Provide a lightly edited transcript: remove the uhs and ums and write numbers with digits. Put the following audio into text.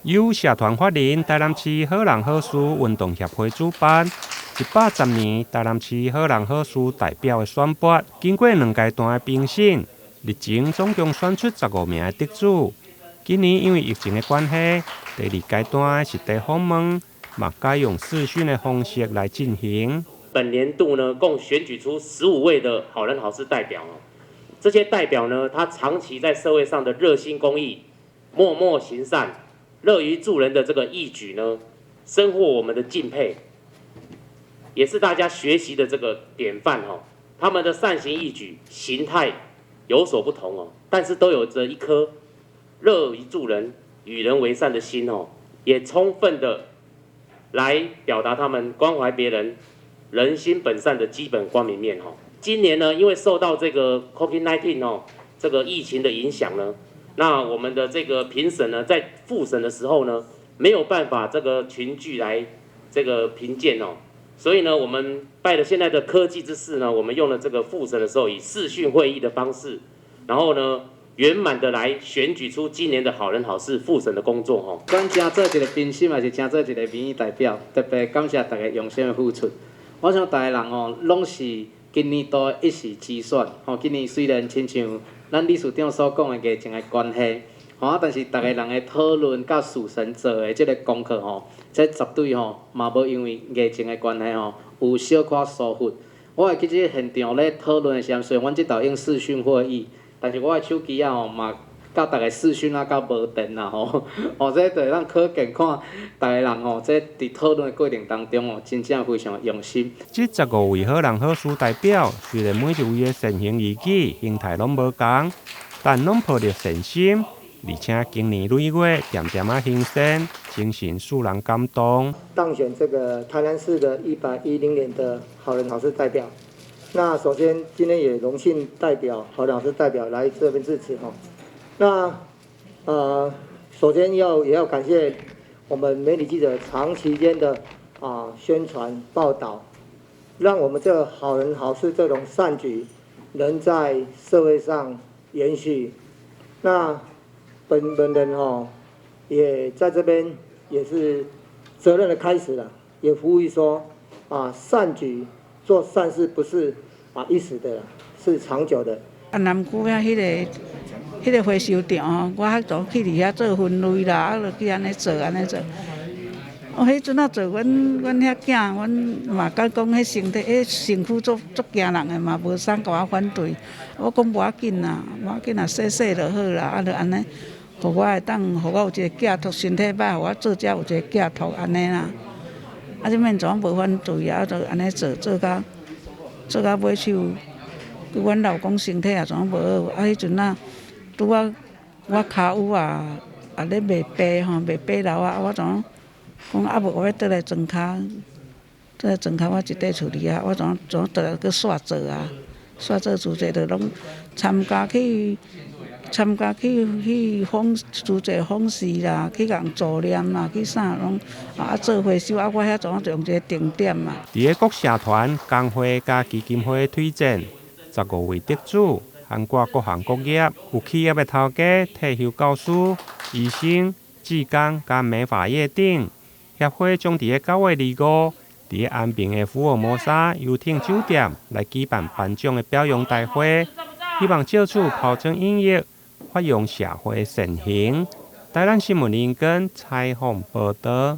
由社團法人台南市好人好事運動協會主辦，110年台南市好人好事代表的選拔，經過兩階段的評審，日前總共選出15名的得主。今年因為疫情的關係，第二階段的實地訪問嘛改用視訊的方式來進行。本年度呢，共選舉出15位的好人好事代表哦。這些代表呢，他長期在社會上的熱心公益、默默行善、樂於助人的這個義舉呢，深獲我們的敬佩，也是大家學習的這個典範哦。他們的善行義舉形態有所不同哦，但是都有着一顆樂於助人、與人為善的心哦，也充分的來表達他們關懷別人、人心本善的基本光明面哦。今年呢，因為受到這個 COVID-19 哦，這個疫情的影響呢，那我們的這個評審呢，在複審的時候呢，沒有辦法這個群聚來這個評鑑哦，所以呢，我們拜了現在的科技之賜呢，我們用了這個複審的時候，以視訊會議的方式，然後呢，圓滿的來選舉出今年的好人好事複審的工作哦。阮正做一個評審，也是正做一個民意代表，特別感謝大家用心的付出。我想逐个人哦，攏是今年度一時之選，吼，今年雖然親像咱理事長所講的疫情的關係，吼啊，但是逐个人的討論佮事先做的這個功課吼，這絕對吼嘛無因為疫情的關係吼有小可疏忽。我會記得現場咧討論的時陣，雖然阮這晝用視訊會議，但是我的手機仔吼嘛，佮逐个視訊啊，較無電啦吼，哦，這就會當可見看逐个人吼，這佇討論的過程當中哦，真正非常用心。這15位好人好事代表，雖然每一位的善行義舉形態攏無仝，但攏抱著善心，而且經年累月恬恬仔行善，精神使人感動。當選這個台南市的110年的好人好事代表，那首先今天也榮幸代表好人好事代表來這邊致辭哈。那首先也要感謝我們媒體記者長期間的宣傳報道，讓我們這個好人好事這種善舉能在社會上延續。那本人吼也在這邊也是責任的開始了，也呼籲說善舉做善事不是一時的，是長久的。啊，南區遐彼個回收場吼，我較早去佇遐做分類啦，啊，就去按呢做按呢做。我彼陣仔做，阮遐囝，阮嘛敢講彼身體，彼身軀足足驚人的嘛，無啥共我反對。我講無要緊啦，無要緊啦，洗洗就好啦，啊，就按呢，予我會當，予我有一個寄託，身體歹，予我做這有一個寄託按呢啦。啊，這面怎無反對啊？就按呢做，做到尾手，阮老公身體也怎無好，啊，彼陣仔。拄仔我跤有啊，也咧袂白吼，袂白老啊，我怎講啊無我欲倒來莊跤，倒來莊跤我一塊厝裡啊，我怎倒來閣煞做啊，煞做慈濟就攏參加去訪慈濟訪視啦，去共助念啦，去啥攏啊做回收啊，我遐怎就用一個定點嘛。佇个各社團、工會佮基金會推薦，15位得主。涵蓋各行各業，有企業的頭家、退休教師、醫生、志工佮美髮業等。協會將佇个9月25，佇个安平的福爾摩沙遊艇酒店來舉辦頒獎的表揚大會，希望藉此拋磚引玉，發揚社會善行。台南新聞林根採訪報導。